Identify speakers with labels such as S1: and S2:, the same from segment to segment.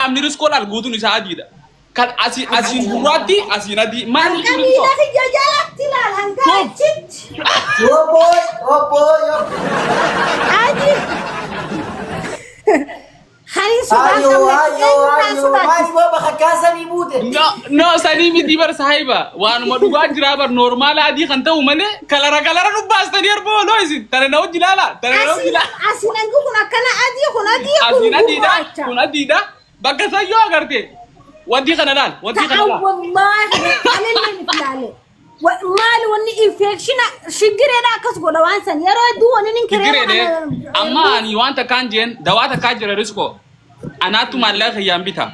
S1: Qaamni riskoo laal guutuun isaa adiidha. Kan asii asiin gurraatti asiin adii. Maal
S2: Hanga
S1: jechuun
S2: miila
S1: riskoo?
S2: kiyya jalatti laal hanga
S1: Suuf.
S2: achitti.
S3: Obboy, obboy,
S2: Adii. Kan hin sodaan
S3: Ayo,
S2: qabne
S3: ayo,
S2: eenyurraa
S3: ayo.
S2: sodaachisa.
S3: Maali boo bakka kaasanii buute?
S1: No, no, sanii miti bar saahiba. Waanuma dhugaa jiraa bar noormaala adii kan ta'u malee kalara kalara dhubbaastanii erboo oloo isin. Tana na hojii laala. Tana na hojii
S2: Asiin
S1: laala.
S2: asiin hangi kun akkana adii kun adii kun
S1: Asiin adiidha.
S2: gurraacha.
S1: Kun adiidha. Bakka san yoo agarte wanti kana laal. Wanti kana
S2: Ta'an
S1: laal.
S2: wallaahi anillee miti laale. Maali wanni infeekshina shiggireedha akkas godha waan san yeroo hedduu wanni nin kireema
S1: Sigireedhe
S2: kana
S1: amma ani waan takkaan jeen dawaa takkaa jira riskoo. Anaattu maallaqa kiyyaan bita.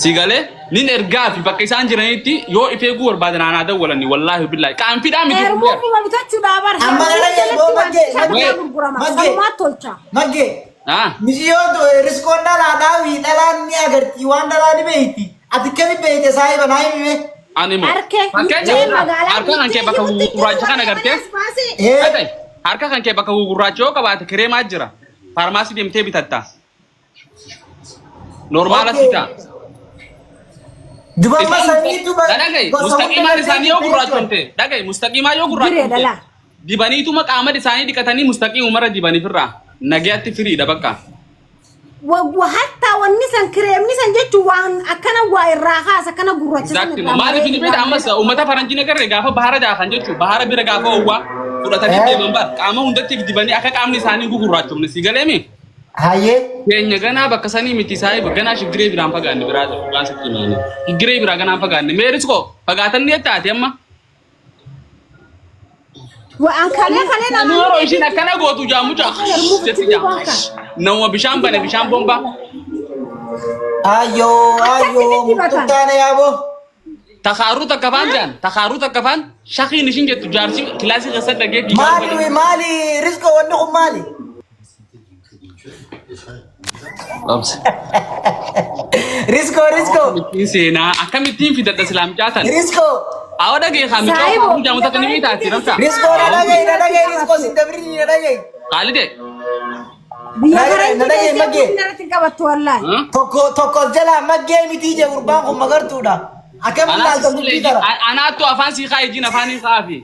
S1: Si galee nin ergaa fi bakka isaan jiranitti yoo if eeguu barbaadan anaa dawwalani wallaahi billaahi qaanfidhaa miti kun
S2: Eermuu
S1: beer.
S2: kuma bitachuudhaa bar
S3: Amma
S2: heermuu
S3: kana
S2: jalatti
S3: boo
S2: waan
S3: maggee,
S2: bishaan
S3: maggee,
S2: bitaa gurgurama
S3: maggee,
S2: sanumaa tolcha.
S3: maggee.
S1: Ah.
S3: Misiyoo riskoon dhalaa dhaawii dhalaan ni agarti waan dhalaa ni beeyti. Ati kami beeyte saahiba naa himi mee.
S1: Ani moo.
S2: Harkee
S1: Fakkeenyaaf
S2: michee magaalaa
S1: harka kan kee
S2: michee
S1: bakka
S2: himutti jiru
S1: gurraacha kana
S2: warra
S1: agartee.
S2: as baasee.
S3: Ee.
S1: Dhaga'i harka kan kee bakka gurraacha yoo qabaate kireemaa jira. Faarmaasii deemtee bitatta. Normaala si ta'a.
S3: Duba amma
S1: Isaan
S3: saniitu
S1: dhaga'i
S3: gosa hunda
S1: mustaqiimaan
S3: gartee
S1: isaanii yoo
S3: bitte
S1: gurraachomte dhaga'i mustaqiimaa yoo
S2: Giree
S1: gurraachomte
S2: dhalaa.
S1: dibaniituma qaama isaanii dhiqatanii mustaqiimumarra dibaniifirraa nagayatti firiidha bakka.
S2: Hatta wanni san kireemni san jechuun waan akkana waa irraa kaasa akkana gurraacha san
S1: Exactly.
S2: irraa
S1: Maaliif
S2: maree
S1: ni
S2: irraa
S1: beekta ammas
S2: maree.
S1: uummata faranjii nagarre gaafa bahara daakan jechuun bahara bira gaafa owwaa fudhatanii deeman bar qaama hundatti dibanii akka qaamni isaanii gugurraachofne si galeemi.
S3: Hayyee.
S1: Keenya ganaa bakka sanii miti saahiba ganaa shiggiree biraan fagaanne biraa dhugaan sitti himaani. Shiggiree biraa ganaan fagaanne meeris koo fagaatanni taate amma.
S2: Waan kalee kalee
S1: Namni
S2: nama
S1: yeroo ishiin akkana gootu jaamuca jetti jaama. Nama bishaan bane bishaan bombaa.
S3: Ayyoo
S2: Akkatti
S3: ayyoo
S2: dibatan.
S3: muktuttaane yaaboo.
S1: Takaaruu takka faan jaan takaaruu takka faan shakiin ishiin jettu jaarsi kilaasii keessa dhagee fiigaa
S3: Maali
S1: dhufe.
S3: maali risko wanni kun maali?
S1: Obse.
S3: Risko risko
S1: Akkamittiin seenaa akkamittiin fidadha silaamcaa tan.
S3: risko
S1: Awwa dhagee kaamichaa
S2: Saahibo,
S1: kaaruu jaamu takka ni beektaati rabsa.
S3: risko na dhagahi na dhagahi risko sin dabrini na dhagahi.
S1: Qaalide.
S2: Biyya
S3: Na
S2: faranjii
S3: dhagahi
S2: teessee
S3: maggee.
S2: guddina irratti hin qabattu wallaahi.
S3: Tokko tokko of jalaa maggee mitii jee gurbaan kun magartuudha. Akkamiin laalta dubbii tana?
S1: Anaattu afaan sii kaa'e jiin afaan hin kaafi.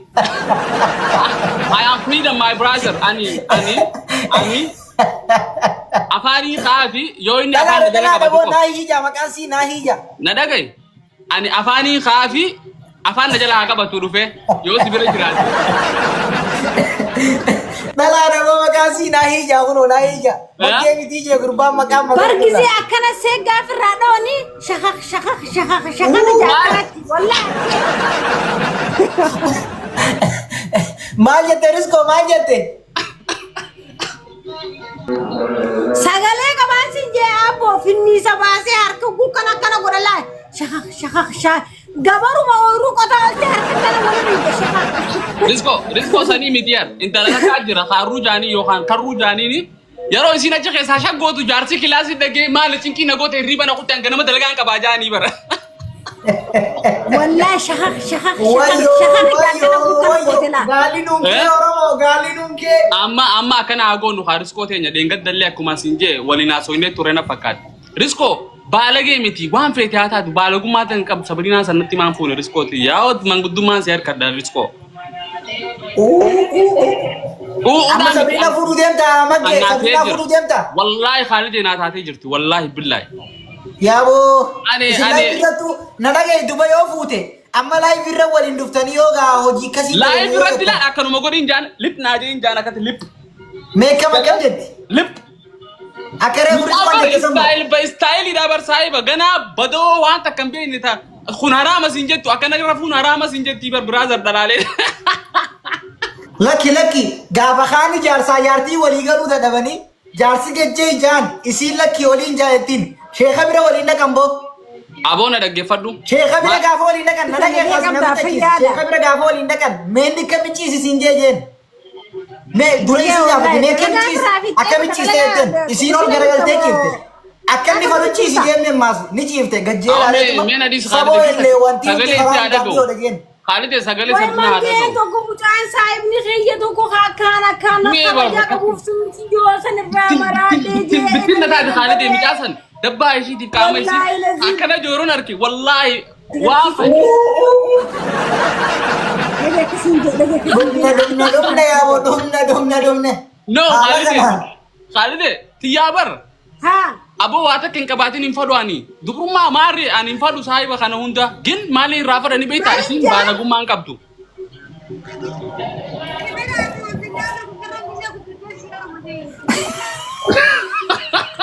S1: I am freedom my brother. Ani ani ani afaan hin kaafi yoo inni
S3: Dhalaa
S1: afaan na jala
S3: dhalaa
S1: qabate
S3: dhaboo
S1: qofa.
S3: naa hiija maqaan sii naa hiija.
S1: Na dhaga'i. Ani afaan hin kaafi afaan na jala haa qabatu dhufe yoo si bira jiraate.
S3: Dhalaa dhaboo maqaan sii naa hiija kunoo naa hiija. Maggee mitii jee gurbaan maqaan
S2: Bar
S3: magartuudha.
S2: gisee akkana see gaaf irraa dhawanii shakak shakak shakak shakak jaakkanatti wallaahi.
S3: Maal jette Risko maal jette?
S2: Sagalee qabaan siin jee abboo finniisa baasee harka gurkan akkana godha laa shakak shakak shakak gabaruma ooyiruu qotaa ooltee harka kana waliin ija shakak.
S1: Risko risko sanii miti yaar intala takkaa jira kaarruu jaanii yookaan karruu jaaniini yeroo isiin achi keessaa shaggootu jaarsi kilaasii dhagee maali cinqii na goote hirriiba na kutte hanga nama dalagaan qabaa jaanii bara.
S2: Wallaahi shakak shakak shakak
S3: Wayyoo
S2: shakak jaakkana
S3: wayyoo
S2: gurkan
S3: wayyoo
S2: goote laa.
S3: gaalli nuunkee
S1: Eh?
S3: Oromoo gaalli nuunkee.
S1: Amma amma akkana haa goonu haa riskoo teenya dheengaddallee akkuma siin jee waliin haasofnee ture na fakkaata. Riskoo baalagee miti waan feete haa taatu baalagummaa tan qabdu sabarinaa sanatti maan fuune riskooti yaa manguddummaan si harkadha riskoo.
S3: Amma Sabrina fuudhuu deemta maggee Sabrina fuudhuu deemta.
S1: Wallaahi Khaalidee naa taatee jirti wallaahi billaahi.
S3: Yaaboo
S1: Ani
S3: isin live irrattu na dhagahi duba yoo fuute amma live irra waliin dhuftanii yoo gaa hojii akkasii
S1: Live
S3: godhan yoo
S1: irratti
S3: jettan
S1: laal akkanuma godhin jaan lip naa jeen jaan akkatti lip
S3: mee kam akkam jetti
S1: lip.
S3: akka reefu rizqoon jette san moo
S1: Style by style dha bar saahiba ganaa badoo waan takka hin beekne ta kun haraama siin jettu akkana rafuun haraama siin jetti bar brother dhalaalee.
S3: Lakki lakki gaafa kaani jaarsaa jaartii walii galuu dadhabanii jaarsi gejjee ijaan isiin lakki waliin jaajettiin sheeka bira waliin dhaqan boo.
S1: Aboo na dhaggeeffadhu.
S3: Sheeka bira gaafa waliin dhaqan na dhagee
S2: Sagalee
S3: kaas
S2: qabdaa
S3: na fixachiisi.
S2: fayyaadha.
S3: Sheeka bira gaafa waliin dhaqan meenni akkami ciisi siin jee jeen. Mee dura
S2: Jee
S3: isii gaafate
S2: wallaahi
S3: mee akkami
S2: dalagaa
S3: ciisi
S2: biraa fixxee
S3: akkami ciiste
S2: dalagaa
S3: jetteen isiin ol garagaltee ciifte. Akka inni fadhu ciisi jeen maas ni ciifte gajjee
S1: Mee
S3: ilaaleetuma
S1: mee na dhiisi
S3: saboo
S1: Khaalid
S3: illee wanti nuti
S1: sagalee itti
S3: karaa
S1: haa
S3: hin
S1: dhaga'u.
S3: gaafii jeen.
S1: Khaalid sagalee
S2: Way
S1: sirna haa
S2: mangee
S1: dhaga'u.
S2: tokko mucaan saahibni kiyya tokko akkaan akkaan
S1: Mee
S2: kabajaa
S1: barbaada.
S2: qabuuf sun yoo san irraa maraadhee jee
S1: Bittin na taate Khaalid mucaa san. Dabbaa ishiitiif qaama isii
S2: Wallaahi lazii.
S1: akkana jooruun arki wallaahi waan
S2: Dhagee akkasiin jedhe dhagee akkasiin
S3: Dhumne
S2: jedhe.
S3: dhumne dhumne yaaboo dhumne dhumne dhumne.
S1: No
S3: Haala
S1: Khaalide
S3: kanaan.
S1: Khaalide tiyyaa bar
S2: Haa.
S1: aboo waa takka hin qabaatin hin fadhu ani dubrummaa maarri ani hin fadhu saahiba kana hunda gin maali irraa fadhani beektaa
S2: Maal
S1: isiin
S2: jaa?
S1: baalagummaa hin qabdu.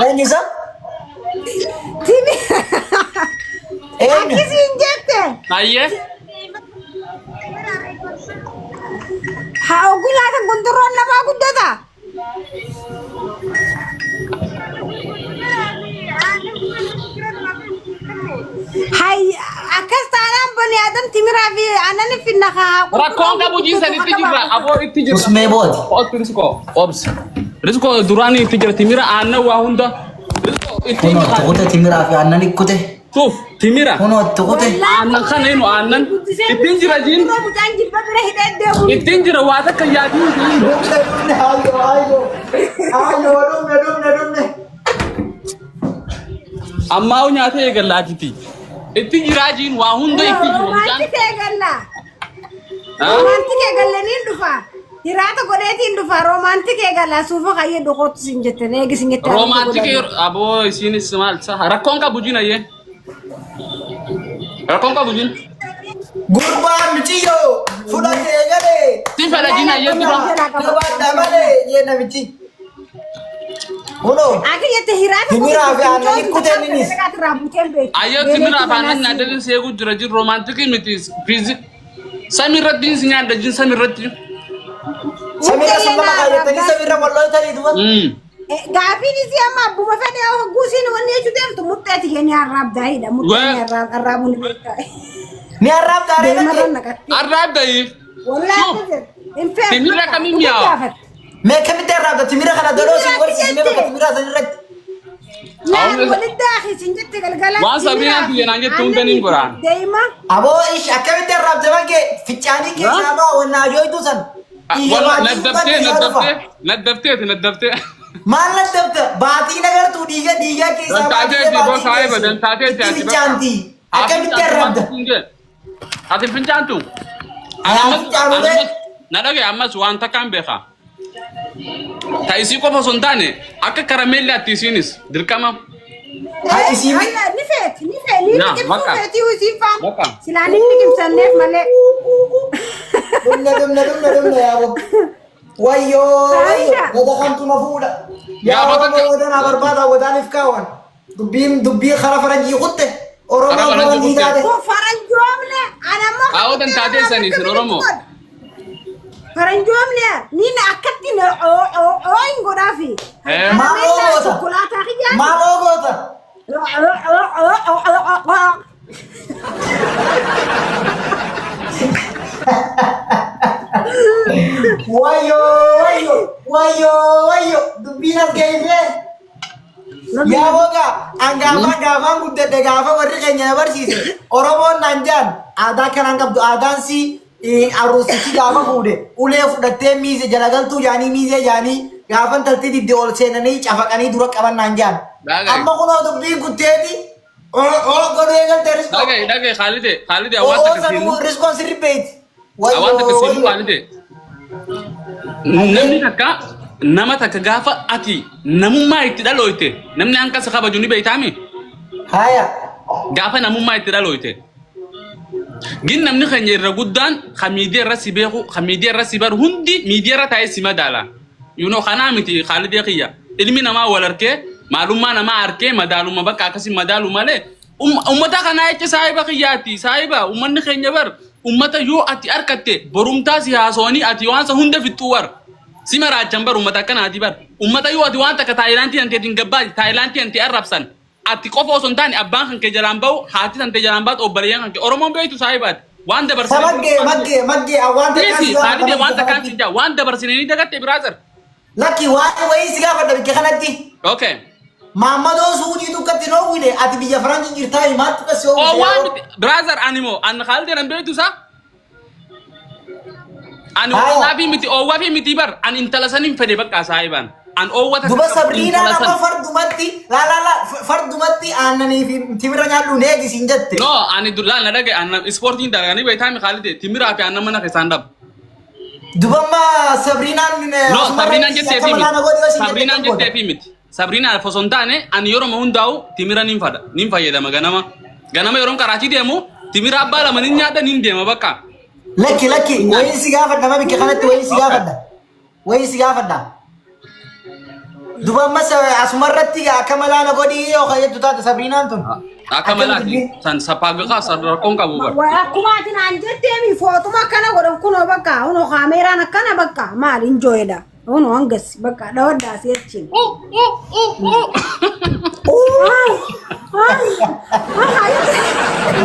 S3: Eenyu isa?
S2: Timi.
S3: Eenyu?
S2: Akkasiin jette.
S1: Ayyee
S2: Haa oguu nyaatan gundurroon namaa guddata. Hay akkas taanaan bani adam timiraa fi aannan finna haa
S1: rakkoon qabu jiisan itti jirra aboo itti jirra.
S3: Usmee booti.
S1: Oobsi riskoo oobsi riskoo duraanii itti jira timira aannan waa hunda riskoo itti
S3: Kunoo
S1: himi
S3: tuqute timiraa fi aannan ikkute.
S1: suuf timira
S3: Kunoo tuqute.
S1: aannan kana inu aannan ittiin jira jiin
S2: Mucaan jilba bira hidhee deemu.
S1: ittiin jira waa takka yaadii hin
S3: Dhumne dhumne hayyoo hayyoo. Hayyoo dhumne dhumne dhumne.
S1: Ammaa nyaata eegallaatiti. Itti jiraa jiin waa hunda itti jiru mucaan.
S2: Romaantik eegalla. Romaantik eegallaniin dhufa. Hiraata godheetiin dhufa. Romaantik eegalla. Suufa kayyee dhukootu sin jette. Eegi sin jette.
S1: Romaantik aboo isiinis maal saha rakkoon qabu jiin ayyee. Rakkoon qabu jiin.
S3: Gurbaan muciyyoo fudhatee galee.
S1: Si fedha jiin ayyee dura.
S3: Gabaadha malee jee namichi. Kunoo.
S2: Akka jette hiraata
S3: Timiraa fi aannan kuteen innis.
S1: Ayyee timira afaan nyaadalin seeguu jira jiin romaantikii miti fiizi. Samiirratti si nyaadha jiin samiirratti.
S3: Samiirra sun lama kaayyatanii samiirra wallootanii duba.
S2: Gaafiin isii amma abbuma fedhe hogguu isiin wanni jechuu deemtu muxxeeti kee ni arraabdaayidha. Muxxee ni arraabuu ni beektaa.
S3: Ni arraabdaaree
S2: Deemarra
S3: lakkee.
S2: naqattee.
S1: Arraabdayi.
S2: Wallaahi hin feetu.
S1: Timirra kamiin mi'aawa?
S3: Mee kamitti arraabda timira kana doloo siin barsiisnee bakka timiraa san irratti.
S2: Naan walitti daakii jette galgala.
S1: Waan Sabiinaan tiyya naan jette hunda niin godhaan.
S2: Deema.
S3: Aboo ish akkamitti arraabda bakkee ficcaanii keessaa ba'a wanna ajooytuu san. Dhiiga baatii
S1: Naddaftee
S3: keessaa dhufa.
S1: naddaftee naddafteeti naddaftee.
S3: Maal naddafta baatii nagartuu dhiiga dhiigaa keessaa
S1: Dantaateeti
S3: baatii
S1: boo saahiba
S3: keessa.
S1: dantaateeti
S3: Itti
S1: ati bakka.
S3: ficcaanti. Akkamitti arraabda?
S1: Ati fincaantu.
S3: Haa fincaanu bee.
S1: Na dhagaye ammas waan takkaan beeka. Ta isii qofa osoo hin taane akka karameellaatti isiinis dirqama.
S3: Haa isii
S2: Ni feeti ni feeti ni
S1: Naa,
S2: liqimsuu
S1: bakka.
S2: feetii isiin faan.
S1: Bakka.
S2: Silaan inni liqimsanneef malee.
S3: Dhumne dhumne dhumne dhumne yaaboo. Wayyoo wayyoo
S2: Saayida.
S3: gada kamtu na fuudha. Yaa
S1: Gaafa
S3: Oromoo
S1: takka-
S3: wadanaa barbaada wadaaniif kaawwan. Dubbiin dubbii kara faranjii kutte. Oromoo
S1: Kara faranjii
S3: faranjii
S1: kutte.
S3: taate.
S2: Kun faranjoomne anammoo.
S1: Haa, wadan taatee sanii isin Oromoo.
S2: Faranjoomne ni akkatti oo hin godhaafi.
S1: Eh.
S3: Maal oo goota?
S2: Shokolaataa kiyyaa.
S3: Maal oo goota? Wayyoo wayyoo wayyoo wayyoo dubbiin as geessee. Yaa boga an gaafa gaafaan guddadhe gaafa warri keenya na barsiise Oromoon naan jaan aadaa kanaan qabdu aadaan si arruusichi gaafa fuudhe ulee fudhattee miize jala galtuu jaanii miizee jaanii gaafa intalti didde ol seenanii cafaqanii dura qaban naan jaan.
S1: Dhagaye.
S3: Amma kunoo dubbiin kutteeti oo godhuu eegalte riskoo.
S1: Dhagaye dhagaye Khaalide Khaalide
S3: Oo
S1: hawaasa
S3: sanuu
S1: akkasiin.
S3: riskoon sirri beeyti.
S1: Hawaasa akkasiin Khaalide. Namni takka nama takka gaafa ati namummaa itti dhalooyte namni hanqa si kabaju ni beektaami.
S3: Haya.
S1: Gaafa namummaa itti dhalooyte. Gin namni keenya irra guddaan kan miidiyaa irra si beeku kan miidiyaa irra si baru hundi miidiyaa irra taa'ee si madaala. You know kanaa miti Khaalidee kiyya. Ilmi namaa wal harkee maalummaa namaa harkee madaaluma bakka akkasii madaalu malee ummata kanaa jecha saahiba kiyyaati saahiba ummanni keenya bar ummata yoo ati harkatte borumtaa si haasawanii ati waan san hunda fixxuu bar. Si maraachan bar ummata akkanaati bar. Ummata yoo ati waan takka Taayilaantii tanteetiin gabbaati Taayilaantii tantee arrabsan ati qofa osoo hin taane abbaan kan kee jalaan ba'u haati tantee jalaan baatu obboleeyyan kan kee Oromoon beektu saahibaati. Waan dabarsine.
S3: Samaggee maggee maggee waan takkaan si
S1: Miti Khaalidee waan takkaan si jaa waan dabarsine ni dagatte brother.
S3: Lakki waan wayii si gaafadha bikka kanatti.
S1: Okay.
S3: Maammadoo suudii dukkatti hin oowwine ati biyya faranjii jirtaa maattu kasi
S1: Oh waan
S3: oowwite.
S1: miti brother ani moo ani Khaalidee nan beektu isaa. Ani
S3: Haa.
S1: oowwaa fi miti oowwaa fi miti bar ani intala saniin fedhe bakka saahibaan. An oowwa takka
S3: Duba
S1: qabu
S3: Sabriinaan
S1: intala
S3: amma
S1: san.
S3: fardumatti laa laa laa fardumatti aannanii fi timira nyaadhu neegi siin jette.
S1: No, ani laal na dhagaye anna ispoortiin dalaganii beektaa mi Khaalide timiraa fi aannan mana keessaan dhabu.
S3: Duba amma Sabriinaan
S1: No,
S3: asuma
S1: Sabriinaan
S3: irratti
S1: jettee
S3: akka
S1: fi
S3: malaa na
S1: miti.
S3: godhi yoo siin jette
S1: Sabriinaan
S3: kam goota?
S1: jettee fi miti. Sabriinaan osoo hin taane ani yeroo hundaa'u timira nin fada nin fayyadama ganama. Ganama yeroon karaatii deemu timira abbaa lama nin nyaadha nin deema bakka.
S3: Lakki lakki wayiin si gaafadha ma bikka kanatti wayiin si
S1: Okay.
S3: gaafadha. Wayiin si gaafadha. Duba amma asuma irratti akka malaa na godhi yoo kan jettu taate Sabriinaan tun.
S1: Akka malaati san sappaagaa san rakkoon qabu bar.
S2: Waa akkuma ati naan jetteemi footuma akkana godhan kunoo bakka kunoo kaameeraan akkana bakka maal injooyedha. Kunoo hangas bakka dhawadhaa si achiin.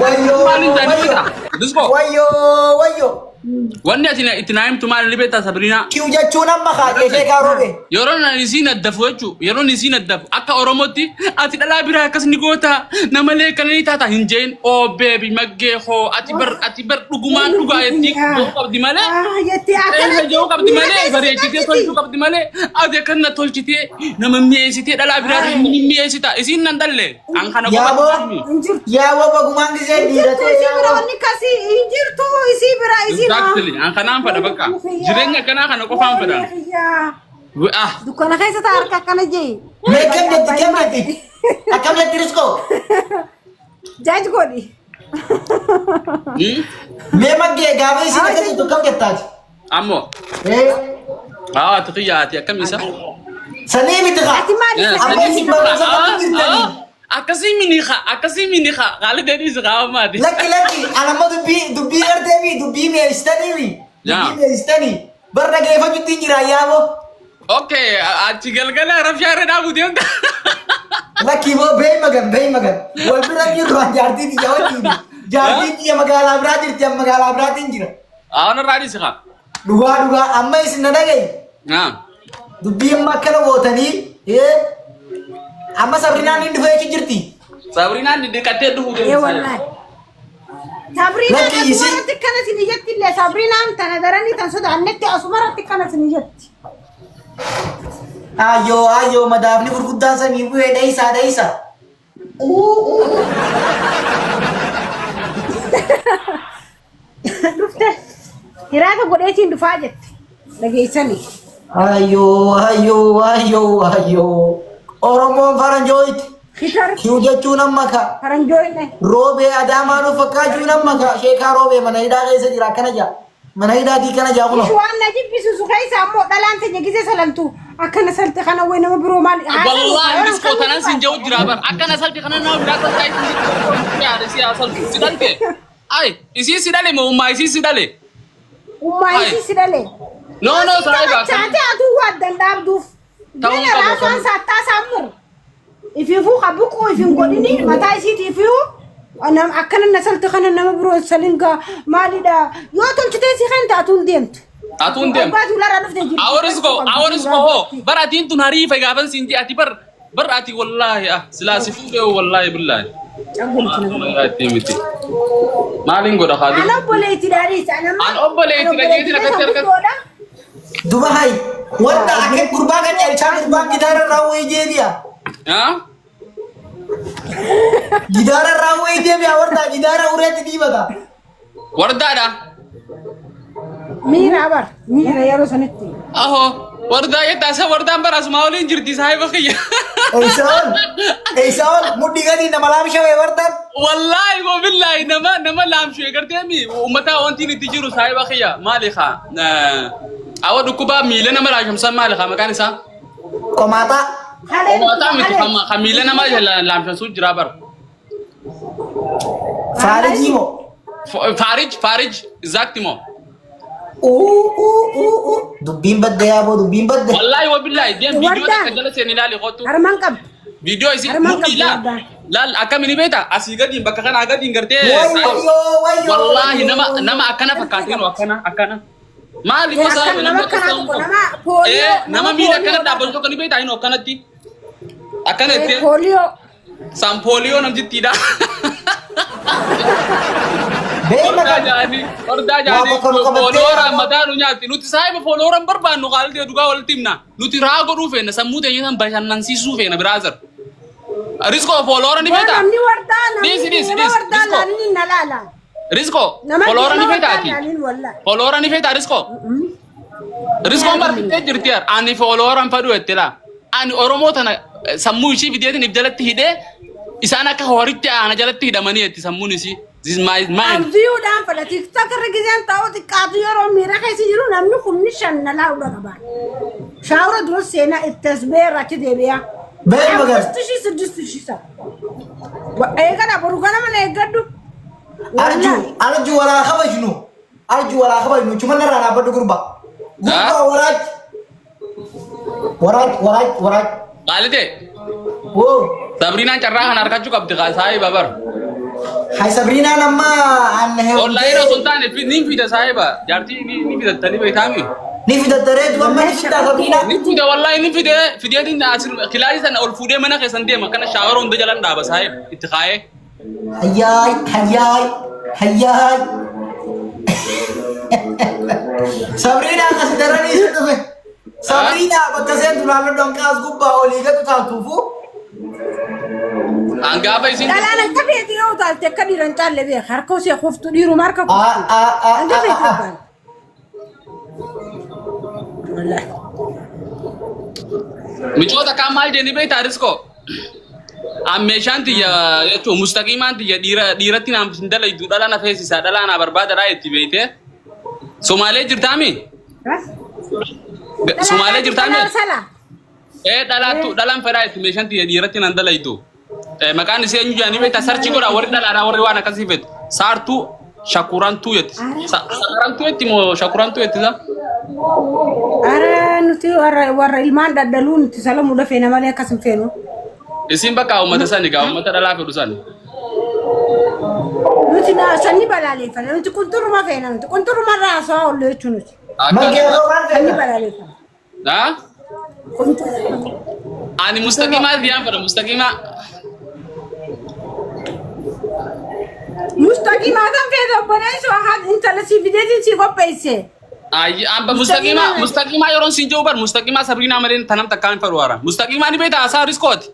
S3: Wayyoo
S1: Maal hin taane
S3: wayyoo
S1: beektaa? Diskoo.
S3: wayyoo wayyoo.
S1: Wanni ati itti naa himtu maal ni beektaa Sabriinaa?
S3: Kiw jechuun amma kaatee sheekaa roobe.
S1: Yeroon ani isii naddafu jechuun yeroon isii naddafu akka Oromootti ati dhalaa biraa akkas ni goota namalee akkana ni taata hin jeen oo beebi maggee hoo ati bar dhugumaan dhugaa jettii jedhuu qabdi malee
S2: Jettee
S1: eessa jedhuu qabdi
S2: miira
S1: malee
S2: keessa si
S1: bareechitee
S2: galchiti.
S1: tolchuu qabdi malee ati akkana tolchitee nama mi'eessitee dhalaa biraa ni mi'eessita isiin nan dhalle an kana
S3: Yaa
S1: qofa
S3: boo
S1: himi.
S2: Hin jirtu.
S3: yaa boo bagumaan gisee
S2: Hin jirtu
S3: dhiiratee
S2: isii
S3: yaa
S2: bira
S3: boo.
S2: wanni akkasii hin jirtu isii bira isii naa.
S1: Exactly an kanaan fedha bakka jireenya akkanaa kana qofaan fedha. Ah
S2: Dukkana keessa ta'a harka akkana jee.
S3: Mee kam jetti kam jetti? Akkam jetti Riskoo?
S2: Jaaj godhi.
S1: hmm?
S3: Mee maggee gaafa isiin akka jettu kam jettaati?
S1: Ammoo
S3: Ee
S1: haa ati kiyya ati akkam isa?
S3: sanii miti kaa.
S2: Ati maal isa
S3: Amma isin barumsa qabdu jirtanii.
S1: Akkasii mini haa akkasii mini haa haala deebii si haa maati.
S3: Lakki lakki anamma dubbii dubbii gartee fi dubbii mi'eessitanii fi
S1: Yaa.
S3: dubbii mi'eessitanii bar dhageeffachuutti hin jira yaaboo.
S1: Okay achi galgala rafshaa irra dhaabu deemta.
S3: Lakki boo beey magan beey magan wal bira jirru an jaartii tiyya wajjin jaartiin tiyya magaalaa biraa jirti an magaalaa biraatiin jira.
S1: Awwan irraa dhiisi haa.
S3: Dhugaa dhugaa amma isin na dhagayi
S1: Naa.
S3: dubbii amma akkana gootanii ee amma sabrinaan inni dhufee jechuun jirti.
S1: Sabrinaan diddiqattee dhufuu
S2: Ee
S1: deemti.
S2: wallahi. Sabrinaan
S3: Lakki isin
S2: asumarratti akkana isin ijatti illee Sabrinaan tana daranii tan sodaannetti asumarratti akkana isin ijatti.
S3: Ayyoo ayyoo madaafni gurguddaan samii bu'ee dheeysaa dheeysaa.
S2: Dhufte hiraata godheetiin dhufaa jette dhageessanii.
S3: Ayyoo ayyoo ayyoo ayyoo Oromoon faranjooyti.
S2: Fitar
S3: Kiw jechuun amma ka
S2: faranjooyne.
S3: roobee adaamaa nuuf fakkaachuun amma ka sheekaa roobee mana hidhaa keessa jira akkana jaa. Mana hidhaatii kana jaa kunoo.
S2: Ishi waan na jibbisiisu keessa ammoo dhalaan teenya gisee salaltu akkana salte kana wayi nama biroo maal
S1: Wallaahi riskoo tanan sin jedhu jira bar. Akkana salti kana nama biraa saltaa isin yaade si haa saltu. Si dhalte. Ay isii si dhale moo ummaa isii si dhale.
S2: Ummaa
S1: Ay.
S2: isii si dhale.
S1: No no saahiba.
S2: Taate atuu waan danda'amduuf.
S1: Ta'uu
S2: Gana
S1: qabu
S2: raafaan
S1: kan.
S2: saattaa saamur. Ifiifuu qabuquu ifin godhini mataa isiitii ifuu akkana na salte kana nama biroo salingaa maalidha yoo tolchitee si kan taatu hin deemtu.
S1: Atuu hin deemtu.
S2: Abbaa duularraa dhufte jirti.
S1: Awwaris go awwaris go hoo bar atiin tun hariifa gaafan siin jee ati bar bar ati wallaahi ah silaa si fuudhee wallaahi billaahi. Itti miti. Maaliin godha Khaalid?
S2: Ana obboleetti dhaadhiis.
S1: An obboleetti dhageetiin akkatti argatu.
S3: Duba hay wanta akka gurbaa kan caalchaa gurbaan gitaara irraa wayii jeebi'a.
S1: Ah?
S3: Gitaara irraa wayii deebi'a warta gitaara ureetti dhiibata.
S1: Wardaadha.
S2: Miira bar miira yeroo sanitti.
S1: Ahoo wardaa jettaa isa wardaan bara asumaa waliin jirti saahiba kiyya.
S3: Eessa ol eessa ol mudhii gadi nama laamshawee wartaan.
S1: Wallaahi wa billaahi nama nama laamshee gartee mi uummata wanti itti jiru saahiba kiyya maali kaa awa dhukkubaa miila nama laamshamsan maali kaa maqaan isaa?
S3: Qomaaxaa.
S2: Kaleen
S1: Qomaaxaa miti
S2: kaleen.
S1: kan miila nama laamshamsuu jira bara.
S3: Faarijii moo?
S1: Faarij faarij exact moo?
S3: Uu uu uu uu dubbiin badde yaaboo dubbiin badde.
S1: Wallaahi wa billaahi deem viidiyoo
S2: Wardaan.
S1: takka jala seeni ilaali kottu.
S2: Harmaan qabdu.
S1: Viidiyoo isin
S2: Harmaan
S1: mudhii
S2: qabdu
S1: laal
S2: wardaan.
S1: laal akkami ni beekta asii gadiin bakka kanaa gadiin gartee
S3: Wayyoo wayyoo.
S1: wallaahi nama nama akkana fakkaatee nu akkana akkana maali gosa
S2: Akkana nama
S1: namni akkas
S2: akkanaa
S1: ta'uu
S2: tokko
S1: qabu.
S2: nama pooliyoo
S1: Eh, nama miila akkana dhaabbatu tokko ni beektaa inni akkanatti akkana jettee
S2: Pooliyoo.
S1: san pooliyoo namtittiidha.
S3: Beeyma
S1: Hordaa
S3: kan.
S1: jaanii, hordaa
S3: Waa
S1: jaanii,
S3: bakka nu qabattee
S1: fooloora mataa nu nyaatti. Nuti saahiba fooloora hin barbaannu qaalii dhugaa walitti himna. Nuti raa godhuu feena, sammuu teenya san bashannansiisuu feena brother. Riskoo fooloora ni
S2: Waa
S1: feetaa?
S2: namni wardaa namni
S1: Dhiisi dhiisi
S2: nama
S1: dhiisi
S2: wardaa
S1: riskoo.
S2: laalin na laala.
S1: Riskoo
S2: Nama
S1: fooloora ni
S2: nama wardaa
S1: feetaati?
S2: laalin wallahi.
S1: Fooloora ni feetaa riskoo? Riskoon barsiistee jirti yaar. Ani fooloora hin fedhu jetti laa. Ani Oromoo tana sammuu ishii fideetiin if jalatti hidhee isaan akka horitti aana jalatti hidhamanii jetti sammuun isii. This is my mind.
S2: Abdiidhaan fedha TikTok irra gizeen ta'uu xiqqaatu yeroo miira keessa jiru namni kumni shan na laaludha qaba. Shaawura dura seenaa itti as ba'ee irraa achi deebi'a.
S3: Beeyma gar.
S2: አምስት ሺህ ስድስት ሺህ ሰው eegala boru ganama na eeggadhu.
S3: Arju arju walaa kabajnu. Arju walaa kabajnu. Chumanna irraa dhaabbadhu gurbaa. Gurbaa waraaj. Waraaj waraaj waraaj.
S1: Qaalite
S3: Woo.
S1: Sabriinaan carraa kana harkachuu qabdi saahiba bar.
S3: Hay Sabriinaan amma an
S1: Online osoo hin taane ni fida saahiba. Jaartii ni fidattanii beektaami.
S3: Ni fidattareetu amma ni fiddaa Sabriinaa.
S1: Ni fida wallahi ni fide fideetiin asir kilaasii sana ol fuudhee mana keessan deema kana shower hunda jalan dhaaba saahib itti kaayee.
S3: Hayyaay hayyaay hayyaay. Sabriinaa asi daranii si dhufe. Sabriinaa bakka seentu naannoo dhanqaas gubbaa olii gatu taatuufu.
S1: Hangaafa isin
S2: Dhalaan akka feetii yoo utaalte akka dhiira hin caalle beeka. Harka osoo kuftu dhiiruma harka
S3: Ah
S2: kuftu.
S3: ah ah
S2: Hanga
S3: ah
S2: feetii
S3: ah.
S2: utaalte. Wallahi.
S1: Micoota kaan maal jenni beektaa riskoo? An meeshaan tiyya jechuun mustaqiimaan tiyya dhiira dhiiratti naan hin dalaydu dhala na feesisaa dhala naa barbaadadhaa jetti beeytee. Somaalee jirtaami? Somaalee jirtaami?
S2: Sala.
S1: Ee dhalaattu dhalaan fedhaa jetti meeshaan tiyya dhiiratti naan dalaydu. Maqaan isee eenyu jedhanii beektaa search godhaa warri dhalaadhaa warri waan akkasii feetu. Saartuu shakurantuu jetti. Sakarantuu jetti moo shakurantuu jetti saa?
S2: Ara nuti warra warra ilmaan dhadhaluu nuti salamuu feena malee akkas hin feenu.
S1: Isin bakka uummata sani gaa uummata dhalaa fedhu sani.
S2: Nuti na sanni balaaleffanna nuti qunxurruma feena nuti qunxurruma irraa haasawaa oollu jechuu nuti.
S3: Mankee osoo maal
S2: Sanni
S3: feeta?
S2: balaaleffanna.
S1: Haa?
S2: Qunxurruma.
S1: Ani mustaqimaa diyaan fedha mustaqimaa.
S2: Mustaqimaa kan feete obboleessu haa intala si fideetiin si qopheesse.
S1: Ayyi amba mustaqimaa mustaqimaa yeroon siin jiru bar mustaqimaa Sabriinaa malee tanam takkaan fedhu hara. Mustaqimaa ni beektaa haasaa riskooti.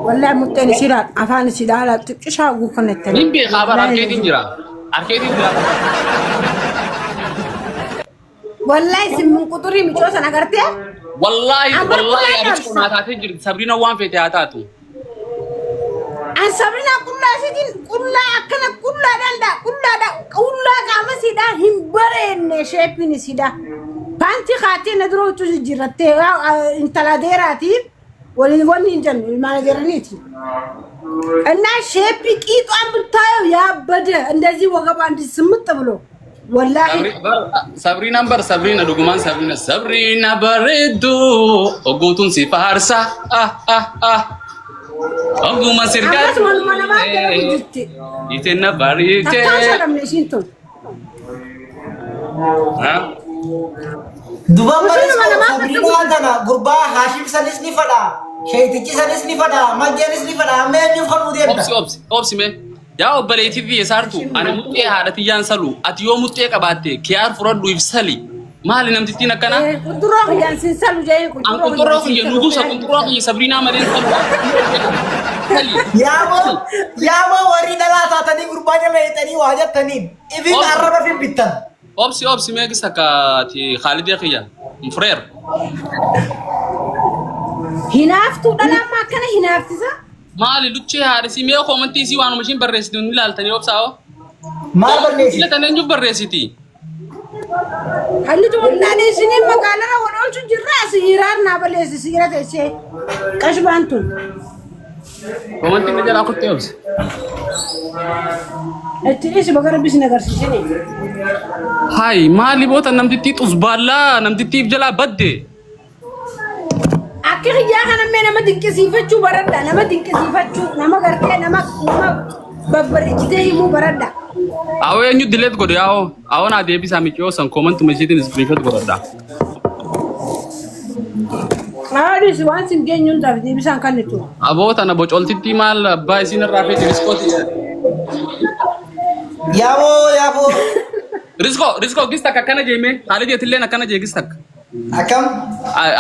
S2: Wallahi muxxeen isiidhaan afaan isiidhaan haala xiqqishaa guukannettani.
S1: Nin beekaa bar harkeetiin jira. Harkeetiin jira.
S2: Wallahi simmin quxurii micoo sana agartee?
S1: Wallaahi
S2: Amar
S1: wallaahi
S2: qullaa
S1: ariskoo naa taatee jirti Sabriina waan feete haa taatu.
S2: An Sabrina qullaa isiitiin qullaa akkana qullaa danda'a qullaadha qullaa qaama isiidhaa hin bareenne sheeppiin isiidha. Paantii kaattee na dura huccuu jijjiirrattee intala deeraatiif waliin wanni hin jennu ilmaan adeeraniiti. እና shape ቂጧን ብታየው ያበደ እንደዚህ ወገቧ እንዲህ ስምጥ ብሎ ወላሂ
S1: Sabriinaan bar Sabriina dhugumaan Sabriina Sabriina bareedduu ogguutuun si faarsa ah ah ah oguma sirgaa
S2: Ammas waluma namaa jala jirti.
S1: Iteenna bareechee.
S2: Takkaan shalamne ishiin tun.
S3: Duban
S2: Isheen namaa
S3: Sabriinaa tana gurbaa Haashim sanis ni fadha. Sheetichi sanis ni fadha. Maggeenis ni fadha. Amma eenyuuf kan nu deemta?
S1: Obsi obsi obsi mee. Yaa obboleettii biyya saartu ani muxxee haadha tiyyaan salu ati yoo muxxee qabaatte kiyaar fudhadhu ibsali maali namtittiin akkanaa?
S2: Qunxurroo kiyyaan sin salu jee
S1: An qunxurroo kiyya nugusa qunxurroo kiyya Sabriinaa malee salu. Sali.
S3: Yaamoo yaamoo warri dhalaa taatanii gurbaa jala hiixanii waa jettaniin ifin arraba fin bittan.
S1: Obsi obsi mee gisa ka ati Khaalidee kiyya mfureer.
S2: Hinaaftuu dhala amma akkana hinaaftisa.
S1: Maali luchee haadhisii mee comment isii waanuma ishiin barreessitu ni ilaaltanii obsaa hoo?
S3: Maal barreessiti?
S1: Filatan eenyuuf barreessiti?
S2: Halli wallaan isiniin magaalarra wal oolchu jirra as hiraar naa baleessi siira teessee qashbaan tun.
S1: Comment na jalaa kuttee obsi.
S2: Itti dhiisi baga rabbi isin agarsiisini.
S1: Hai maali boota namtittii xusbaallaa namtittiif jalaa badde.
S2: Akka kiyyaa kana mee nama dinqisiifachuu baradha nama dinqisiifachuu nama gartee nama nama babbareechitee himuu baradha.
S1: Awoo eenyu delete godhe yaa'oo awoo naa deebisaa miciyoo san commentuma ishiitiin screenshot godhadha.
S2: Haadhis waan sin geenyuun taaf deebisaan kan nitu.
S1: Aboo tana bocoltittii maal abbaa isiin irraa feeti riskooti.
S3: Yaaboo yaaboo.
S1: Riskoo riskoo gis takka akkana jeemee Khalid illeen akkana jee gis takka.
S3: Akkam?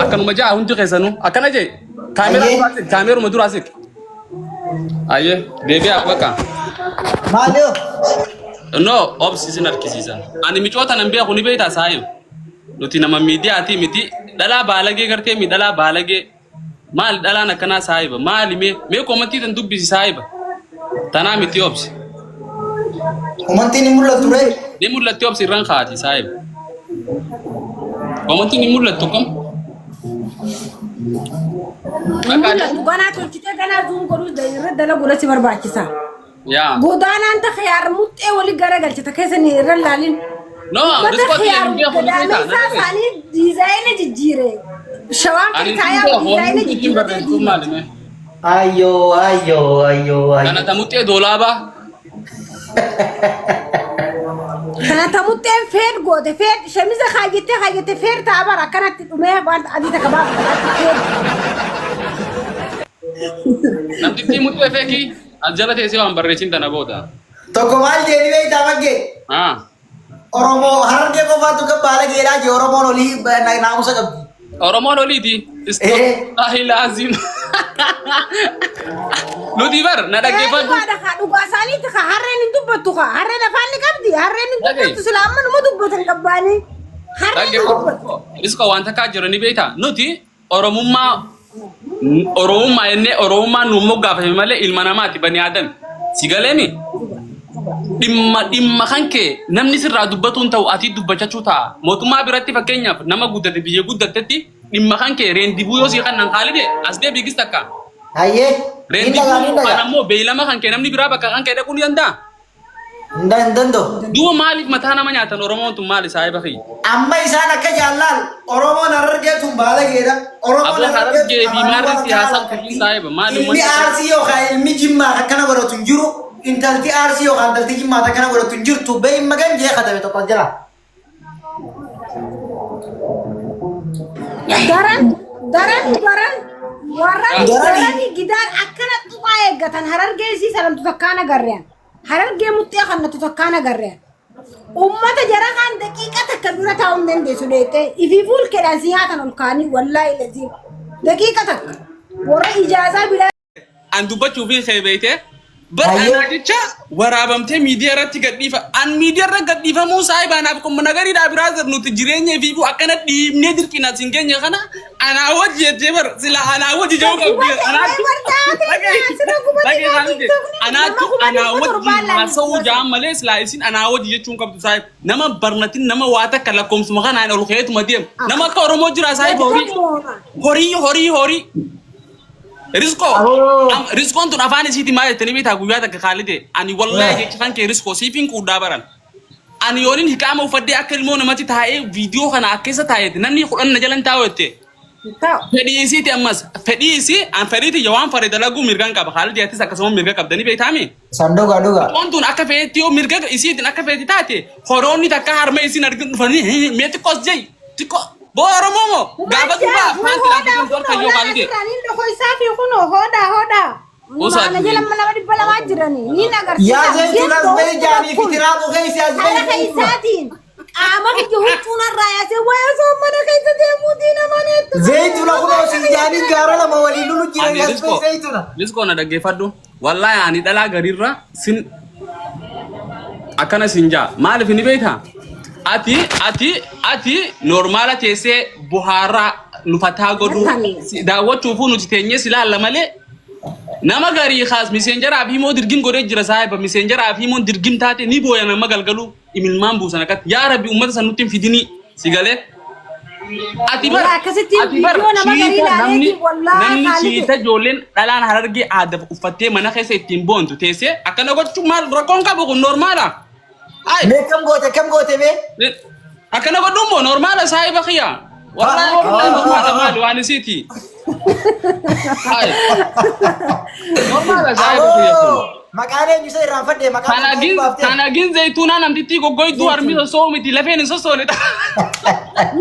S1: Akkanuma ja'a hundi keessanuu akkana jee kaameeraa
S3: Ayyee.
S1: duraa siq kaameeruma duraa siq. Ayyee deebi'aa bakka.
S3: Maali hoo?
S1: No obsi isin harkisiisa. Ani micoota nan beeku ni beektaa saayib. Nuti nama miidiyaatii miti dhalaa baalagee gartee mi dhalaa baalagee. Maali dhalaan akkanaa saahiba maali mee mee komantii tan dubbisi saahiba tanaa miti obsi
S3: Komantiin hin mul'attu ree?
S1: ni mul'atti obsi irran kaati saahiba komantiin hin mul'attu kam
S2: Hin mul'atu ganaa tolchitee ganaa zuum godhuu irra dalaguudha si barbaachisa.
S1: Yaa.
S2: Godaanaan ta khiyaar muxxee wali garagalchita keessa ni irra laalin.
S1: No,
S2: Ummata
S1: riskoo tiyya
S2: khiyaar
S1: hin beeku ni beektaa, na
S2: gadaameessaa
S1: dhaga'i.
S2: isaanii diizaayina jijjiire. Shawaan
S1: Ani hin
S2: keessa
S1: beeku,
S2: diizaayina
S1: wanni ittiin
S2: jijjiiratee
S1: barreessu maali mee?
S3: Ayyoo ayyoo ayyoo
S1: Kana
S3: ayyoo.
S1: ta muxxee doolaabaa.
S2: Kana ta muxxeen feed goote feed shamiza kaayyattee kaayyattee feed ta'a bara akkanatti dhumee waan adii takka baafata feed.
S1: Namtittii muxxee feekii as jala teessee waan barreessin tana booda.
S3: Tokko maal jeeni beektaa maggee?
S1: Ah.
S3: Oromoo harargee qofaatu kan baala geedhaa jee Oromoon olii naamusa qabdi.
S1: Oromoon oliiti. Istaghfirullahi laazim. Nuti bar na dhaggeeffadhu.
S2: Dhugaadha kaa dhugaa isaaniiti kaa harreen hin dubbattu kaa harreen afaan ni qabdi harreen hin
S1: Dhaga'i.
S2: dubbattu sila amma numa dubbatan qabbaanii harreen hin dubbattu.
S1: Dhaggeeffadhu. Riskoo waan takkaa jiru ni beektaa? Nuti Oromummaa Oromummaa jennee Oromummaan nuun moggaafame malee ilma namaati bani aadami. Si galeemi? Dhimma dhimma kan kee namni sirraa dubbatuun ta'u ati dubbachachuu ta'a. Mootummaa biratti fakkeenyaaf nama guddate biyya guddattetti dhimma kan kee reendibuu yoo sii kannan kaalide as deebiigis takka.
S3: Hayyee. Ni
S1: Reendibuu
S3: dhagaa ni
S1: yookaan
S3: dhagaa.
S1: ammoo beeylama kan kee namni biraa bakka kan kee dhaquu ni danda'a.
S3: Hin danda'u.
S1: Duuba maaliif mataa nama nyaatan Oromoon tun maali saahiba kiyya?
S3: Amma isaan akka jaallaal Oromoon harargee tun baalageedha. Oromoon
S1: Aboo
S3: harargee
S1: harargee
S3: tun
S1: fi
S3: afaanii
S1: maarri
S3: waan
S1: siyaasaa
S3: kana
S1: tuffii saahiba maali
S3: Ilmi
S1: uummanni
S3: Arsii yookaan ilmi Jimmaa akkana godhatu hin jiru. Intalti Arsii yookaan intalti Jimmaa akkana godhatu hin jirtu. Beeyin magan jee katabe tokko as jala.
S2: Daran daran daran warran
S3: Darani.
S2: darani gidaan akkana tuqaa eeggatan harargee isii sanamtu takkaan agarreen. Harargee muxxee kannatu takkaan agarreen. Ummata jara kaan daqiiqa takka dura taa'uu hin dandeessu dheettee ifii fuulkeedhaan si nyaatan ol kaanii wallaahi laziim. Daqiiqa takka warra ijaazaa biraa
S1: An dubbachuu fi kee beeyte bar
S3: Hayyee.
S1: anaa jecha waraabamtee miidiyaa irratti gadhiifa an miidiyaa irra gadhiifamuu saahiba anaaf qomma nagariidhaa biraa nuti jireenya ifiifuu akkana dhiibnee dirqiin as hin geenye kana anaa wajji jettee bar sila anaa wajji jedhuu qabdi anaatu anaatu anaa wajji haasa'uu ja'an malee silaa isin anaa wajji jechuun qabdu saahib nama barnatin nama waa takka lakkoomsuma kanaan ol ka'eetuma deemu nama akka Oromoo jira saahib horii horii horii horii Riskoo
S3: Aboo.
S1: Riskoon tun afaan isiiti maal jettanii beektaa guyyaa takka kaalite ani wallahi jecha kan kee riskoo siif hin quudhaa baran. Ani yoonin hiqaama uffadhee akka ilmoo namatti taa'ee viidiyoo kana akka keessa taa'eeti namni kudhan na jalan taa'u jette. Fedhii isiiti ammas fedhii isii an fedhii tiyya waan fedhe dalaguu mirgan qaba haalli atis akkasuma mirga qabdanii beektaami.
S3: San dhugaa dhugaa.
S1: Riskoon tun akka feetti yoo mirga isiitiin akka feeti taate horoonni takka harma isiin argin dhufanii mee xiqqoos jei xiqqoo boo Oromoo moo gaafa durbaa afaan silaa dorka yoo kaalite.
S3: Yaa zayituun as bahi jaanii fitiraa bukeessi as bahi
S2: Harka
S3: zayituuna.
S2: isaatiin qaama kiyya huccuu narraa yaasee waa'ee osoo mana keessa deemuutii nama neettu.
S3: Zayituuna kunoo si jaanii gaara lama waliin lulu jiran
S1: Ani
S3: as bahi
S1: riskoo
S3: zayituuna.
S1: riskoo na dhaggeeffadhu. Wallaahi ani dhalaa gariirra sin akkana sin jaa maaliif ni beektaa? Ati ati ati normaala teessee buhaaraa nufataa godhuu si daawwachuufuu nuti teenyee si laalla malee nama garii kaas miseenjaraa fi immoo dirgim godhee jira saahiba miseenjaraa fi immoo dirgim taate ni booya nama galgaluu imilmaan buusan akkatti yaa rabbi ummata san nutti hin fidinii si galee Ati bar
S2: Walaa akkasitti
S1: ati bar
S2: viidiyoo nama garii
S1: shiita namni
S2: ilaaleeti wallaahi
S1: namni
S2: haalli
S1: shiita ijoolleen dhalaan harargee aadaaf uffattee mana keessa ittiin boontu teessee akkana gochuun maal rakkoon qabu kun normaala. Ay
S3: Mee kam goote kam goote mee?
S1: akkana godhuun moo normaala saahiba kiyya. Wallaahi billahi normaala maali waan isiiti. Ay normaala saahiba kiyya kun.
S3: Aboo! Maqaan eenyu isa irraanfadhe maqaan
S1: Tana
S3: maqaan
S1: gin
S3: baaftee.
S1: tana gin zayituunaa namtittii goggoyduu harmi sossoo'u miti lafeen hin sossoone.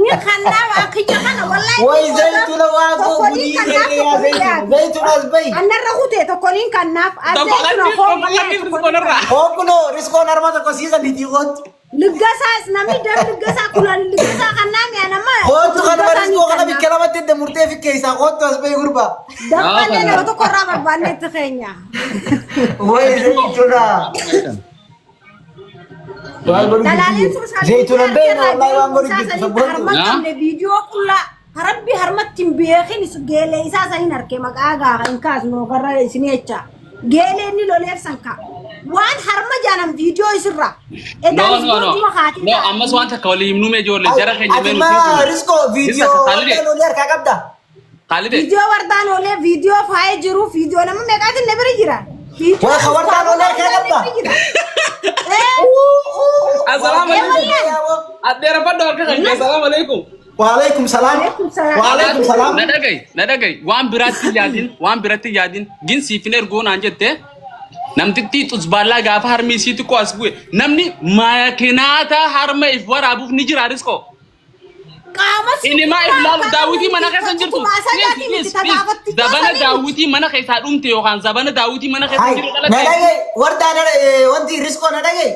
S2: Ni kannaaf akiyya kana wallahi.
S3: Way zayituuna waa koo
S2: Tokko ni
S3: gudii
S2: kannaaf
S3: kennee yaa
S2: tokko ni
S3: zayituuna.
S2: yaadu.
S3: Zayituuna as bahi.
S2: Annarra kutee tokko ni kannaaf.
S1: Tokko
S2: Azayituuna
S1: qalbii
S2: koo
S1: tokko
S2: wallahi
S1: qalbii
S2: tokko ni
S1: riskoonarraa.
S2: kannaaf.
S3: Hookunoo riskoon harma tokko siisa litii kootu.
S2: Liggasaas namni dam liggasaa kulaan liggasaa kannaa mi'a nama.
S3: Kootu kanuma
S2: Liggasaa ni
S3: riskoo kana
S2: kannaaf.
S3: bikka lamatti edda murtee fi keessaa kootu as bahi gurbaa.
S2: Dabballee nama tokko irraa barbaanne itti keenya.
S3: Way zayituuna. Waan godhu
S2: Dalaaleen
S3: jirti.
S2: sooshaal
S3: Zayituuna
S2: miidiyaa
S3: beekna
S2: irraa
S3: wallahi waan godhu
S2: isaa
S3: jirti
S2: sanitti
S3: sabboontu.
S2: harma
S1: Yaa?
S2: qabne viidiyoo qullaa rabbi harmatti hin beekin geelee isaa san hin arke maqaa gaafa hin kaasnu garra isin jecha geelee inni loleef san ka waan harma jaanan viidiyoo isirraa
S1: No
S2: edaanis
S1: no no.
S2: booduma haatii
S1: No ammas waan takka walii himnuu mee ijoollee jara keenya
S3: Ati
S1: mee
S3: maa
S1: nuti.
S3: riskoo viidiyoo
S1: Kaalide.
S3: wardaan olii harkaa qabda.
S1: Kaalide.
S2: viidiyoo wardaan olee viidiyoo faayee jiru viidiyoo nama meeqaatiin na bira jira viidiyoo
S3: Waa ka wardaan olee harkaa qabda.
S1: Assalaamu alaikum. Addeerafadhu harka kan kee assalaamu alaikum.
S3: Waalaikum salaam.
S2: Waalaikum salaam.
S3: Waalaikum salaam.
S1: Na dhagayi na dhagayi waan biraatti hin yaadin waan biratti hin yaadin gin siif hin erguu naan jette namtittii xusbaallaa gaafa harmi isii xiqqoo as bu'e namni maakinaata harma if waraabuuf ni jira riskoo.
S2: Qaama
S1: Inni maa if laalu daawwitii mana keessa hin jirtu. Please please please zabana daawwitii mana keessaa dhumte yookaan zabana daawwitii mana keessa
S3: Hai,
S1: hin jiru
S3: na
S1: dhala ta'e.
S3: dhagayi wardaa na dhagayi wanti riskoo na dhagayi.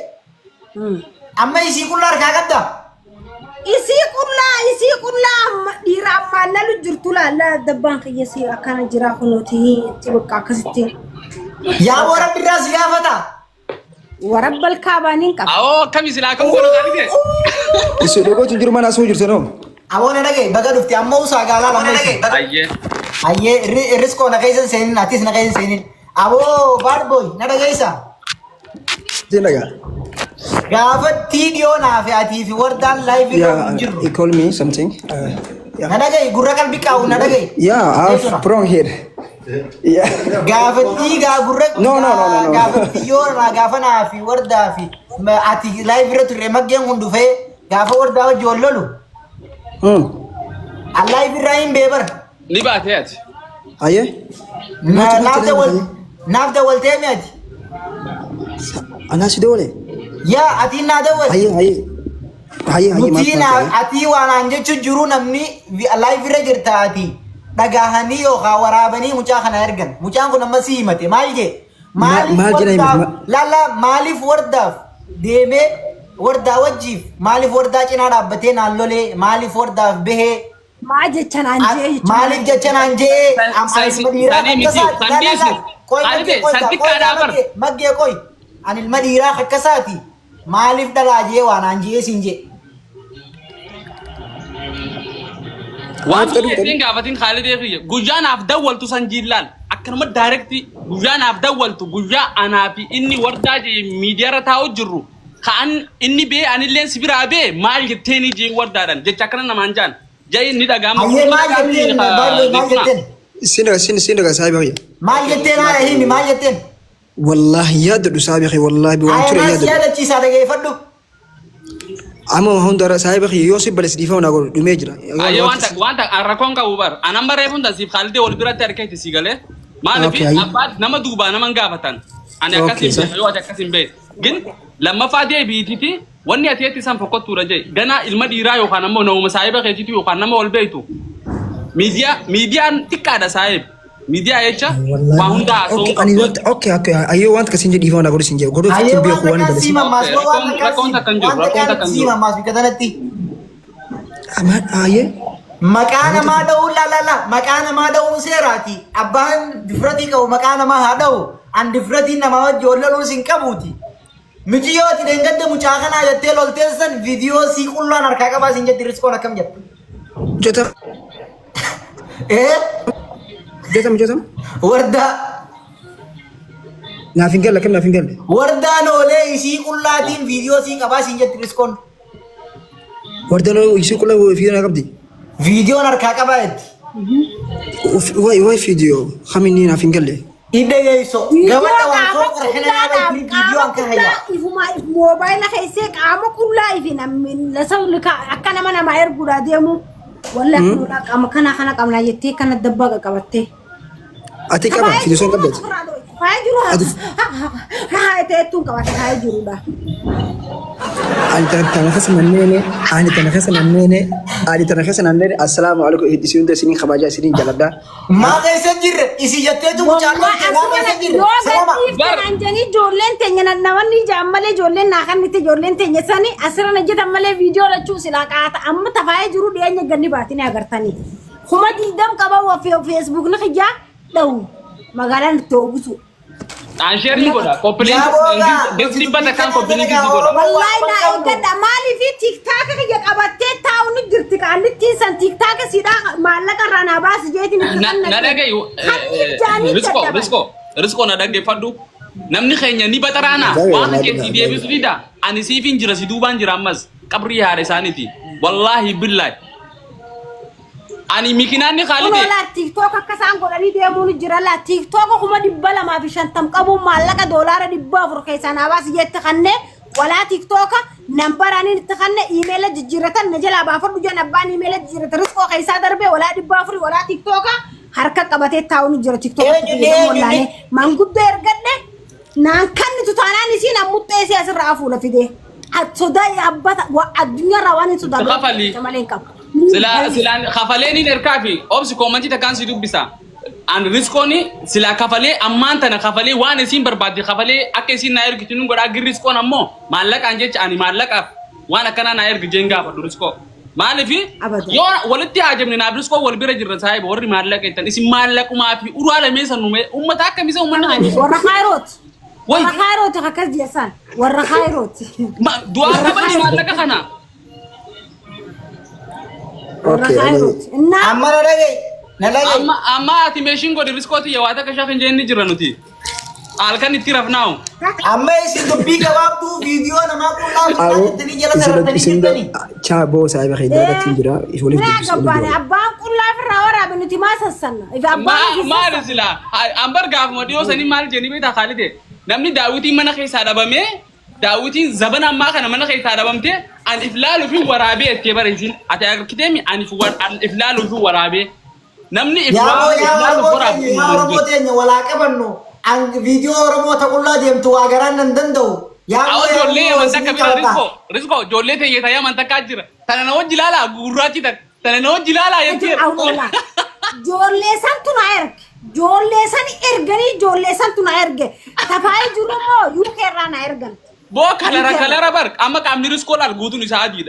S3: Amma isii qullaa harkaa qabda.
S2: Isii qullaa isii qullaa amma dhiira ammaan lalu jirtu laalla dabbaan kiyya si akkana jira kunuuti itti bakka akkasitti
S3: Yaa boo rabbi irraa si gaafata.
S2: warabbal kaabaaniin qaba.
S1: Awoo akkami silaa akkam godhu kaalide.
S4: Isu dhugootu jiru mana asuu jirtu noo.
S3: Aboo na dhagayi baga dhufte amma usaa gaalaa amma isii.
S1: Ayyee.
S3: Ayyee riskoo na keessa hin seenin atis na keessa hin seenin. Aboo bad boy na dhageessa.
S4: Siin dhagaa.
S3: Gaafa tiidiyoo naa fi atii fi wardaan live irra
S4: Yeah,
S3: hin jirru.
S4: he called me something.
S3: Na
S4: Yeah.
S3: dhagayi gurra qalbii qabu na dhagayi.
S4: Yeah, I have wrong here. Yeah.
S3: Gaafa gaa gurra
S4: No, no, no, no, no.
S3: gaafa tiyyoo naa gaafa naa fi wardaa fi ati live irra turre maggeen kun dhufee gaafa wardaa wajji wal lolu. An live irraa hin beebar.
S1: Ni baatee ati.
S4: Aye.
S3: Naaf dawwal naaf dawwaltee mi ati?
S4: Anaa si dawwale.
S3: Yaa ati naa dawwal.
S4: Aye, aye. Aye, aye.
S3: Nuti naa ati waan aan jechuun jiru namni live irra jirta ati dhagahanii yookaan waraabanii mucaa kana ergan. Mucaan kun amma si himate maal jee? Maaliif
S4: Maal jedha
S3: wardaaf
S4: himate?
S3: lalla maaliif wardaaf deemee wardaa wajjiif maaliif wardaa cinaa dhaabbatee naan lolee maaliif wardaaf bahee
S2: Maa jecha naan jee jechuudha.
S3: maaliif jecha naan jee
S1: San- sanii miti, san dhiisi. Qalbe, san xiqqaadhaa bar.
S3: Maggee qoy ani ilma dhiiraa akkasaati maaliif dhalaa jee waan aan jee siin jee.
S1: Waan ta'eef gaafatiin Khaalidee kiyya guyyaa naaf dawwaltu san jiillaan akkanuma daayirektii guyyaa naaf dawwaltu guyyaa anaa fi inni wardaa jee miidiyaarra taa'u jirru ka'an inni bee anilleen si biraa bee maal jetteeni jee wardaadhaan jecha akkana namaan jaan jee inni dhaga'ama.
S3: Hayyee maal jetteen baay'ee maal jetteen
S4: Siin dhagaa, siin siin dhagaa saahiba kiyya.
S3: maal jetteen haadha himi maal jetteen.
S4: Wallaahi yaadadhu saahiba kiyya wallaahi waan
S3: Haaya
S4: ture
S3: maal si
S4: yaadadhu.
S3: yaadachiisaa dhageeffadhu.
S4: Amma hunda saahiba kiyya yoo si balleesse dhiifama naa godhu dhumee jira.
S1: Ayyee wanta wanta rakkoon qabu bar anan barreeffamu tan siif Khaalidee wal biratti harkeetti si galee maaliif
S4: Okay, ayyee.
S1: abbaa nama duubaa nama hin gaafatan ani akkas
S4: Okay,
S1: hin
S4: sir.
S1: beeku yoo ati akkas hin beekne gin lammaffaa deebiititi wanni ati itti san fokkottuudha jee ganaa ilma dhiiraa yookaan ammoo nama saahiba keetiitu yookaan nama wal beektu miidiyaa miidiyaan xiqqaadha saahib miidiyaa jecha waa hunda haasa'uun
S4: Okay, ani
S1: qabdu.
S4: wanta okay, okay. Ayyee wanta akkasiin jedhu dhiifama naa godhu siin jedhu. Godhu
S3: Hayyee
S4: ittiin
S3: waan
S4: beeku waan
S3: takkaan
S4: balleesse.
S3: sii mammaas
S1: Okay,
S3: waan
S1: rakkoon-
S3: takkaan
S1: rakkoon
S3: sii
S1: takka hin jiru,
S3: waan
S1: rakkoon
S3: takkaan
S1: takka hin
S3: sii
S1: jiru.
S3: mammaas bikka tanatti.
S4: Amaan ayyee.
S3: Maqaa namaa dha'uun la la la maqaa namaa dha'uun seeraati. Abbaan difratii qabu maqaa namaa haa dha'u. An difratiin namaa wajji wal loluun sin qabuuti. Miciyoo ati dheengadda mucaa kanaa jettee lolteen san viidiyoo sii qullaan harkaa qabaa siin jetti riskoon akkam jetta.
S4: Hojjetam,
S3: Ee
S4: hojjetam, hojjetam.
S3: wardaa
S4: Naaf hin galle akkam naaf hin galle.
S3: wardaan oolee isii qullaatiin viidiyoo sii qabaa siin jetti riskoon.
S4: Wardaan isii qulla fiidiyoo naa qabdi.
S3: Viidiyoon harkaa qabaa jetti.
S4: Waay waay fiidiyoo kaminni naaf hin galle.
S3: Hidda geesso.
S2: Viidiyoo
S3: Gabadha waan
S2: qaama
S3: soo qarxina nama
S2: qullaadhaaf
S3: viidiyoo
S2: qaama
S3: akka
S2: qullaa
S3: hayyaa.
S2: ifumaa if moobaayila keessee qaama qullaa ifi namni lasa akka nama namaa erguudhaa deemu wallahi kunuudha qaama kana kana qabnaa jettee kana dabbaa qaqqabattee.
S4: Ati qaba fiidiyoo sun qabdati.
S2: Faaya jiru
S4: Ati
S2: haa ta'ettuun qabata faaya jirudha.
S4: ani tana keessa nanneene ani tana keessa nanneene ani tana keessa nanneene assalaamu alaikum isin hunda isinin kabajaa isinin jaladha.
S3: Maa keessa hin jirre isii jetteetu mucaan
S2: Wallah
S3: dhoofte maa keessa
S2: asuma
S3: hin jirre
S2: yoo
S3: salama.
S2: gadhiifte
S1: Bar
S2: naan jedhanii ijoolleen teenya namanni ijaan malee ijoolleen naa kannite ijoolleen teenya sani asirra na jedhan malee viidiyoo lachuu silaa qaata amma tafaayee jiru dhiyeenya ganni baatini agartanii. 20,000 qaba feesbuukni kiyyaa dhawu magaalaan itti oogisu.
S1: Aan sheerii godha.
S3: Yaa
S1: Koppiliin
S3: boogaa
S1: gis
S3: nuti
S1: dhibba
S3: dubbii
S1: takkaan
S3: kana
S1: koppiliin
S3: dalagaa
S1: gisi godha.
S3: Oromoo waan
S2: Wallahi naa
S3: qabnu.
S2: eeggadha maaliif tiiktaaka kiyya qabattee taa'u ni jirti kaallittiin san tiiktaaka siidhaa maallaqa irraa naa baasi jeetiin itti
S1: Na na
S2: kannate.
S1: dhaga'i
S2: Kanniif jaanii
S1: Riskoo
S2: dadhaban.
S1: riskoo riskoo na dhaggeeffadhu. Namni keenya ni baxaraana
S4: Ajaa'iba
S1: waan
S4: wallahi
S1: kee si
S4: ajaa'iba.
S1: deebisu dida. Ani siif hin jira si duubaan jira ammas qabrii haadha isaaniiti. Wallaahi billaahi. Ani mikinaanni
S2: Kunoo
S1: Khaalide
S2: laa tiiktook akka isaan godhanii deemuun jira laa tiiktook 250,000 qabuun maallaqa doolaara 400 keessaa naa baasi jette kannee walaa tiiktooka nambaraan itti kanne iimeela jijjiirratan na jalaa baafadhu jedhan abbaan iimeela jijjiirrate riskoo keessaa darbee walaa 400 walaa tiiktooka harka qabatee taa'uun jira tiiktookatti
S3: Eenyu
S2: fayyadamu
S3: eenyu
S2: wallaalee manguddoo ergadhe naan kannitu taanaan isiin ammuxxee si asirraa hafuula fidee sodaa abbata addunyaarraa waan hin sodaa
S1: kafali
S2: malee hin qabu.
S1: sila sila kafaleen hin erkaa fi obsi koomantii takkaan si dubbisa. An riskooni sila kafalee ammaan tana kafalee waan isiin barbaadde kafalee akka isiin naa ergitu nun godhaa gir riskoon ammoo maallaqaan jecha ani maallaqaaf waan akkanaa naa ergi jeen gaafadhu riskoo. Maaliif
S2: Abadan.
S1: yoo walitti haajamne naaf riskoo wal bira jirra saahiba warri maallaqa jettan isin maallaqumaa fi uraa lamee san nume uummata akkamisa uummanni keenya.
S2: Warra Kaayirooti.
S1: Way
S2: Warra Kaayirooti akkas jeessan. Warra Kaayirooti.
S1: Du'aa
S2: Warra
S1: qabani
S2: Kaayirooti.
S1: maallaqa kana.
S2: Warra
S4: Okay, ani
S2: Kaayirooti. Innaa
S3: Amma na dhaga'i na dhaga'i.
S1: Amma amma ati meeshiin godhi riskooti yaa waa takka shaaf hin jeenni jirra nuti. Halkan itti rafnaa'u.
S3: Amma isin dubbii gabaabduu viidiyoo namaa qullaa qullaa
S4: Abo
S3: jettanii jala
S4: isin
S3: sarartanii
S4: isin
S3: jirtanii.
S4: chaa boo saahiba kee dalagatti hin jira waliif
S2: Biraa
S4: dubbis waliif
S2: gabbaane
S4: godha.
S2: abbaan qullaa ofirraa waraabe nuti maa sassanna. Ifa abbaan ofii
S1: Maali
S2: sassanna.
S1: sila ambar gaafuma dhiyoo sanii maal jennii beektaa Khaalide namni daawwitiin mana keessaa dhabamee daawwitiin zabana ammaa kana mana keessaa dhabamtee an if laaluu fi waraabee ettee bara isin ati argiteemi an if an if laaluu fi waraabee namni if
S3: Yaa
S1: waa if
S3: yaa
S1: laaluuf
S3: Oromoo
S1: waraabu
S3: teenya yaa
S1: hin
S3: Oromoo
S1: jiru.
S3: teenya walaa qabannu an viidiyoo Oromoo ta qullaa deemtu waa garaan nan danda'u. Yaa
S1: Awwa
S3: moo yaa
S1: ijoollee
S3: Oromoo
S1: yaman takka
S3: isinii
S1: bira
S3: qabadha.
S1: riskoo riskoo ijoollee teeyye ta yaman takkaa jira tana na wajji laalaa gurraachi takka tana na wajji laalaa jettee
S2: Awwala. Ijoollee santu na erge. Ijoollee san erganii ijoollee santu na erge. Tafaayee jiru immoo UK irraa na ergan.
S1: Boo kalara
S2: UK irraa.
S1: kalara bar amma qaamni riskoo laal guutuun isaa adiidha.